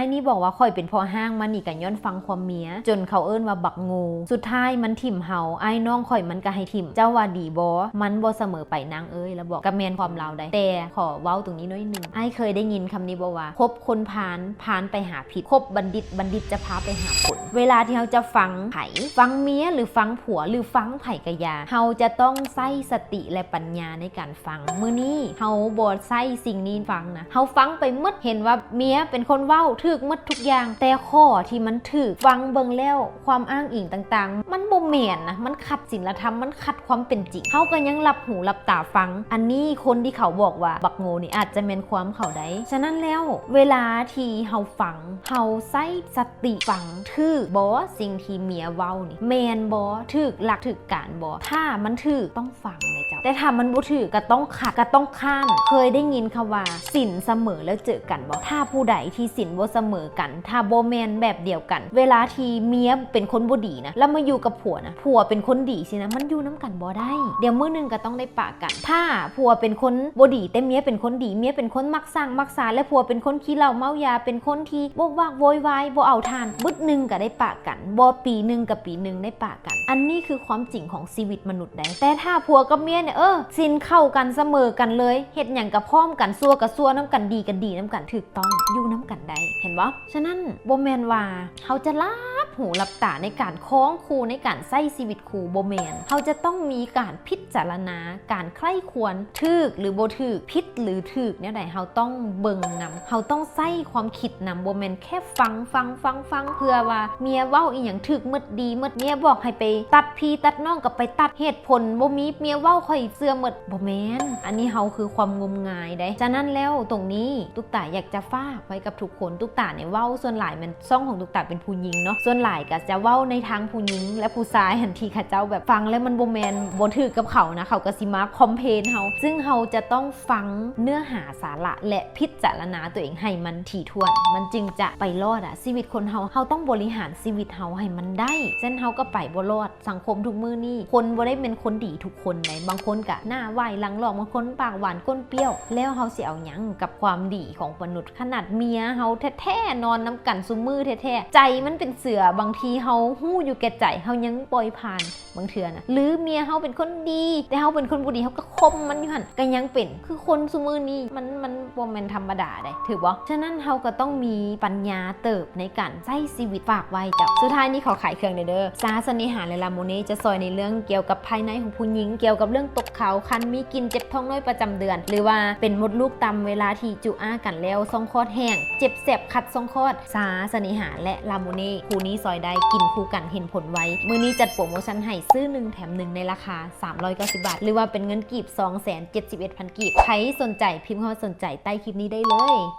ອ້າຍນີ້ບອກວ່າ ຂ້ອຍເປັນພໍ່ຮ້າງມານີ້ກະຍ້ອນຟັງຄວາມເມຍ ຈົນເຂົາເອີ້ນວ່າບັກໂງ່ ສຸດທ້າຍມັນຖິ້ມເຮົາ ອ້າຍນ້ອງຂ້ອຍມັນກະໃຫ້ຖິ້ມ ເຈົ້າວ່າດີບໍ່? ມັນບໍ່ສະເໝີໄປນາງເອີຍ ລະບອກ ກະແມ່ນຄວາມລາວໃດ໋ ແຕ່ຂໍເວົ້າຕົງນີ້ໜ້ອຍໜຶ່ງ ອ້າຍເຄີຍໄດ້ຍິນຄຳນີ້ບໍ່ວ່າ ຄົບຄົນພານ ພານໄປຫາພິດ ຄົບບັນດິດ ບັນດິດຈະພາໄປຫາຄົນ. ເວລາທີ່ເຮົາຈະຟັງໃຜ ຟັງເມຍ ຫຼື ຟັງຜົວ ຫຼື ຟັງໃຜກະຢ່າ ເຮົາຈະຕ້ອງໃຊ້ສະຕິ ແລະ ປັນຍາໃນການ ຟັງ. ມື້ນີ້ເຮົາບໍ່ໃຊ້ສິ່ງນີ້ຟັງນະ ເຮົາຟັງໄປໝົດ ເຫັນວ່າເມຍເປັນຄົນເວົ້າ ຖືກໝົດທຸກຢ່າງ ແຕ່ຂໍ້ທີ່ມັນຖືກ ຟັງເບິ່ງແລ້ວ ຄວາມອ້າງອີງຕ່າງໆ ມັນບໍ່ແມ່ນນະ ມັນຂັດສິນລະທຳ ມັນຂັດຄວາມເປັນຈິງ ເຮົາກະຍັງຫຼັບຫູຫຼັບຕາຟັງ. ອັນນີ້ຄົນທີ່ເຂົາບອກວ່າບັກໂງ່ນີ້ ອາດຈະແມ່ນຄວາມເຂົາໄດ້. ສະນັ້ນແລ້ວ ເວລາທີ່ເຮົາຟັງ ເຮົາໃຊ້ສະຕິຟັງ ຖືກບໍ່ສິ່ງທີ່ເມຍເວົ້ານີ້ ແມ່ນບໍ່ ຖືກຫຼັກຖືກການບໍ່? ຖ້າມັນຖືກ ຕ້ອງ ຟັງແມ່ເຈົ້າ ແຕ່ຖ້າມັນບໍ່ຖືກກະຕ້ອງຂັດ ກະຕ້ອງຄ້ານ. ເຄີຍໄດ້ຍິນຄຳວ່າ ສິນສະເໝີແລ້ວເຈີກັນບໍ່? ຖ້າຜູ້ໃດທີ່ສິນບໍ່ສະເໝີກັນ ຖ້າບໍ່ແມ່ນແບບດຽວກັນ ເວລາທີ່ເມຍເປັນຄົນບໍ່ດີນະ ແລ້ວມາຢູ່ກັບຜົວນະ ຜົວເປັນຄົນດີຊີ້ນະ ມັນຢູ່ນຳກັນບໍ່ໄດ້ ດຽວມື້ໜຶ່ງກະຕ້ອງໄດ້ປະກັນ. ຖ້າຜົວເປັນຄົນບໍ່ດີ ແຕ່ເມຍເປັນຄົນດີ ເມຍເປັນຄົນມັກສ້າງມັກສາ ແລະ ຜົວເປັນຄົນຂີ້ເຫຼົ້າເມົາຢາ ເປັນຄົນທີ່ໂວກວາກໂວຍວາຍ ບໍ່ເອົາທ່ານ ບຶດໜຶ່ງກະໄດ້ປະກັນ ບໍ່ປີໜຶ່ງກະປີໜຶ່ງໄດ້ປະ ກັນ. ອັນນີ້ຄືຄວາມຈິງຂອງຊີວິດມະນຸດໃດ໋. ແຕ່ຖ້າຜົວກັບເມຍນີ້ ເອີ ສິນເຂົ້າກັນສະເໝີກັນເລີຍ ເຮັດຫຍັງກະພ້ອມກັນ ຊົ່ວກະຊົ່ວນຳກັນ ດີກະດີນຳກັນ ຖືກຕ້ອງ ຢູ່ນຳກັນໄດ້ ເຫັນບໍ່? ສະນັ້ນ ບໍ່ແມ່ນວ່າເຮົາຈະຫຼັບຫູຫຼັບຕາໃນການຄອງຄູ່ ໃນການໃຊ້ຊີວິດຄູ່ ບໍ່ແມ່ນ. ເຮົາຈະຕ້ອງມີການພິຈາລະນາ ການໃຄ່ຄວນ ຖືກຫຼືບໍ່ຖືກ ຜິດຫຼືຖືກແນວໃດ ເຮົາຕ້ອງເບິ່ງນຳ ເຮົາຕ້ອງໃຊ້ຄວາມຄິດນຳ ບໍ່ແມ່ນແຄ່ຟັງ ຟັງ ຟັງ ຟັງ ເພື່ອວ່າເມຍເວົ້າອີ່ຫຍັງຖືກໝົດ ດີໝົດ ເມຍບອກໃຫ້ໄປຕັດພີ່ຕັດນ້ອງກະໄປຕັດ ເຫດຜົນບໍ່ມີ ເມຍເວົ້າຂ້ອຍເຊື່ອໝົດ ບໍ່ແມ່ນ. ອັນນີ້ເຮົາຄືຄວາມງົມງາຍໃດ໋. ສະນັ້ນແລ້ວ ຕົງນີ້ຕຸກຕາຢາກຈະຝາກໄວ້ກັບທຸກຄົນ ຕຸກຕານີ້ເວົ້າສ່ວນຫຼາຍແມ່ນ ຊ່ອງຂອງຕຸກຕາເປັນຜູ້ຍິງເນາະ ສ່ວນຫຼາຍກະຈະເວົ້າໃນທາງຜູ້ຍິງ ແລະ ຜູ້ຊາຍຫັ້ນ ທີ່ເຂົາເຈົ້າແບບຟັງແລ້ວມັນບໍ່ແມ່ນ ບໍ່ຖືກກັບເຂົານະ ເຂົາກະຊິມາຄອມເພນເຮົາ ຊຶ່ງເຮົາຈະຕ້ອງຟັງເນື້ອຫາສາລະ ແລະ ພິຈາລະນາໂຕເອງໃຫ້ມັນຖີ່ຖ້ວນ ມັນຈຶ່ງຈະໄປລອດອະ. ຊີວິດຄົນເຮົາ ເຮົາຕ້ອງບໍລິຫານຊີວິດເຮົາໃຫ້ມັນໄດ້ ເຊັ່ນເຮົາກະໄປບໍ່ລອດ ສັງຄົມທຸກມື້ນີ້ ຄົນບໍ່ໄດ້ແມ່ນຄົນດີທຸກຄົນໃດ໋ ບາງຄົນກະໜ້າຫວາຍຫຼັງຫຼອກ ບາງຄົນປາກຫວານກົ້ນປ່ຽວ ແລ້ວເຮົາຊິເອົາຫຍັງກັບຄວາມດີຂອງມະນຸດ? ຂະໜາດເມຍເຮົາແທ້ໆ ນອນນຳກັນຊຸມື້ແທ້ໆ ໃຈມັນເປັນເສືອ ບາງທີເຮົາຮູ້ຢູ່ແກ່ໃຈ ເຮົາຍັງປ່ອຍຜ່ານບາງເທື່ອນະ ຫຼືເມຍເຮົາເປັນຄົນດີ ແຕ່ເຮົາເປັນຄົນບໍ່ດີ ເຮົາກະຂົ່ມມັນຢູ່ຫັ້ນ ກະຍັງເປັນ ຄືຄົນຊຸມື້ນີ້ ມັນ ມັນບໍ່ແມ່ນທຳມະດາໃດ໋ ຖືກບໍ່? ສະນັ້ນເຮົາກະຕ້ອງມີປັນຍາເຕີບໃນການໃຊ້ຊີວິດ ຝາກໄວ້ເຈົ້າ. ສຸດທ້າຍນີ້ຂໍຂາຍເຄື່ອງແດ່ເດີ ຊາສະເໜຫາ ແລະ ລາໂມເນ ຈະຊ່ອຍໃນເລື່ອງກ່ຽວກັບພາຍໃນຂອງຜູ້ຍິງ ກ່ຽວກັບເລື່ອງຕົກເຂົາ ຄັນ ມີກິ່ນ ເຈັບທ້ອງນ້ອຍປະຈຳເດືອນ ຫຼືວ່າເປັນມົດລູກຕ່ຳ ເວລາທີ່ຈຸອາກັນແລ້ວ ຊ່ອງຄອດແຫ້ງ ເຈັບແສບ ຂັດຊ່ອງຄອດ ຊາສະເໜຫາ ແລະ ລາໂມເນ ຄູ່ນີ້ຊ່ອຍໄດ້ ກິນຄູ່ກັນເຫັນຜົນໄວ. ມື້ນີ້ຈັດໂປຣໂມຊັນໃຫ້ ຊື້ໜຶ່ງແຖມໜຶ່ງ ໃນລາຄາສາມຮ້ອຍເກົ້າສິບບາດ ຫຼືວ່າເປັນເງິນກີບ ສອງແສນເຈັດສິບເອັດພັນກີບ. ໃຜສົນໃຈ ພິມຄຳວ່າສົນໃຈໃຕ້ຄລິບນີ້ໄດ້ເລີຍ.